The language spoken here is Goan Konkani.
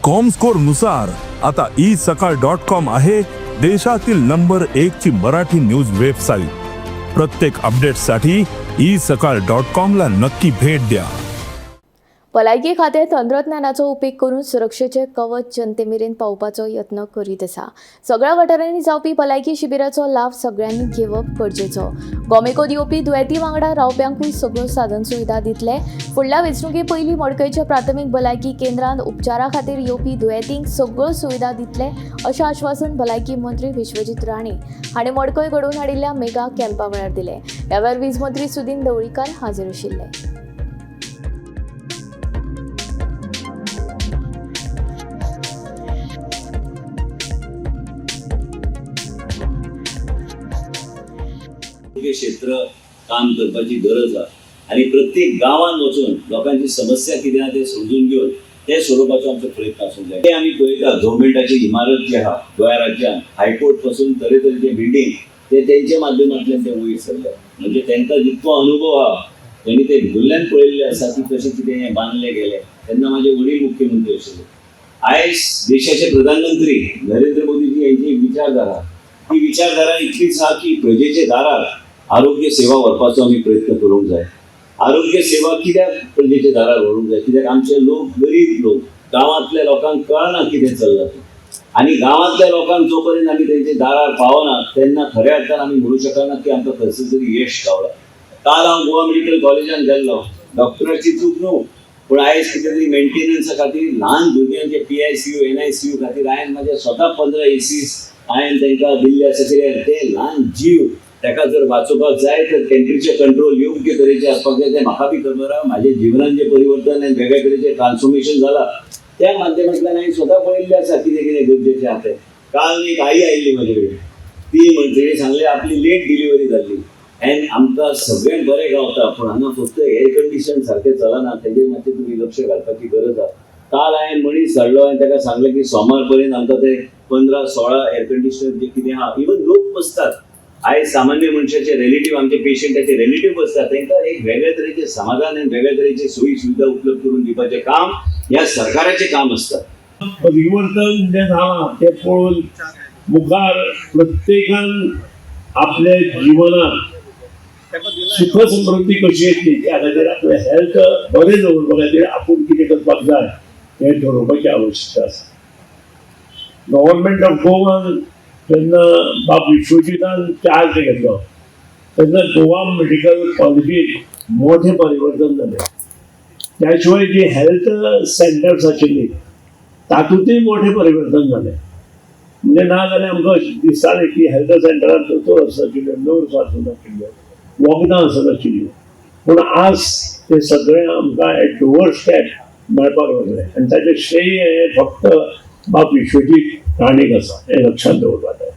कॉमस्कोर नुसार आता ई सकाळ डॉट कॉम आहे देशातील नंबर एक ची मराठी न्यूज वेबसाईट. प्रत्येक अपडेटसाठी ई सकाळ डॉट कॉम ला नक्की भेट द्या. भलायकी खातें तंत्रज्ञानाचो उपेग करून सुरक्षेचें कवच जनते मेरेन पावोवपाचो यत्न करीत आसा. सगळ्या वाठारांनी जावपी भलायकी शिबिराचो लाव सगळ्यांनी घेवप गरजेचो. गोमेकॉत येवपी दुयेंती वांगडा रावप्यांकूय सगळ्यो साधन सुविधा दितले. फुडल्या वेंचणुके पयलीं मडकयच्या प्राथमीक भलायकी केंद्रांत उपचारा खातीर येवपी दुयेंतींक सगळ्यो सुविधा दितले, अशें आश्वासन भलायकी मंत्री विश्वजीत राणे हांणी मडकय घडोवन हाडिल्ल्या मेगा कॅम्पा वेळार दिलें. ह्या वेळार वीज मंत्री सुदिन ढवळीकार हाजीर आशिल्ले. आरोग्य क्षेत्र काम करपाची गरज आहा आनी प्रत्येक गांवांत वचून लोकांची समस्या कितें आहा तें समजून घेवन तें सोडोवपाचो आमचो प्रयत्न आसूंक जाय. तें आमी पळयता, गव्हर्मेंटाची इमारत जी आहा, गोंया राज्यांत हायकोर्ट पासून तरेतरेचे बिल्डींग ते तेंच्या माध्यमांतल्यान ते वयर सरले. म्हणजे तांकां जितको अनुभव आहा, तेणी ते भितरल्यान पळयल्लें आसा की कशें कितें हें बांदलें गेलें. तेन्ना म्हाजे वडील मुख्यमंत्री आशिल्ले. आयज देशाचे प्रधानमंत्री नरेंद्र मोदीजी यांची एक विचारधारा, ती विचारधारा इतलीच आहा की प्रजेचे दारार आरोग्य सेवा व्हरपाचो आमी प्रयत्न करूंक जाय. आरोग्य सेवा कित्याक प्रजेच्या दारार व्हरूंक जाय? कित्याक आमचे लोक गरीब लोक, गांवांतल्या लोकांक कळना कितें चल्लां तें. आनी गांवांतल्या लोकांक जो पर्यंत आमी तेंच्या दारार पावना, तेन्ना खऱ्या अर्थान आमी म्हणू शकना की आमकां खंयसर तरी यश गावलां. काल हांव गोवा मेडिकल कॉलेजान गेल्लो. डॉक्टराची चूक न्हू, पूण आयज कितें तरी मेंटेनन्सा खातीर ल्हान भुरग्यांचे पीआयसीयू, एनआयसीयू खातीर हांवें म्हाजे स्वता 15 एसीस हांवें तांकां दिल्ले आसा. कित्याक ते ल्हान जीव, ताका जर वाचोवपाक जाय तर टेम्परेचर कंट्रोल योग्य तरेचें आसपाक जाय. तें म्हाका बी खबर आहा. म्हाजें जिवनान जें परिवर्तन आनी वेगळे तरेचें ट्रान्सफॉर्मेशन जालां, त्या माध्यमांतल्यान हांवें स्वता पळयल्लें आसा कितें कितें गरजेचें आहा तें. काल एक आई आयिल्ली म्हाजे कडेन. ती तिणें सांगलें, आपली लेट डिलिव्हरी जाल्ली आनी आमकां सगळें बरें गावता, पूण हांगा फक्त एअर कंडिशन सारकें चलना, तेजेर मातशें तुमी लक्ष घालपाची गरज आहा. काल हांवें मनीस धाडलो आनी ताका सांगलें की सोमार पर्यंत आमकां ते 15-16 एअर कंडिशनर जे कितें आहा, इवन लोक बसतात, आयज सामान्य मनशाचे रिलेटीव, आमचे पेशंटाचे रिलेटीव बसतात, तांकां एक वेगळे तरेचें समाधान आनी वेगळे तरेची सोयी सुविधा उपलब्ध करून दिवपाचें काम ह्या सरकाराचें काम आसता. परिवर्तन जें जालां तें पळोवन मुखार प्रत्येकान आपल्या जिवनात सुख समृद्धी कशी येतली त्या खातीर, आपलें हेल्थ बरें दवरपा खातीर आपूण कितें करपाक जाय हें ठरोवपाची आवश्यकता आसा. गव्हर्मेंट ऑफ गोवान जेन्ना बाब विश्वजितान चार्ज घेतलो, तेन्ना गोवा मेडिकल कॉलेजीत मोठें परिवर्तन जालें. त्या शिवाय जी हेल्थ सेंटर्स आशिल्ली, तातूंतय मोठें परिवर्तन जालें. म्हणजे ना जाल्यार आमकां अशें दिसतालें की हेल्थ सेंटरान दोतोर आसनाशिल्ले, नर्स आसनाशिल्ल्यो, वखदां आसनाशिल्लीं, पूण आज ते सगळें आमकां एट डोअर स्टेप मेळपाक लागलें आनी ताचें श्रेय हें फक्त बाब विश्वजीत राणेक आसा हें लक्षांत दवरपाक जाय.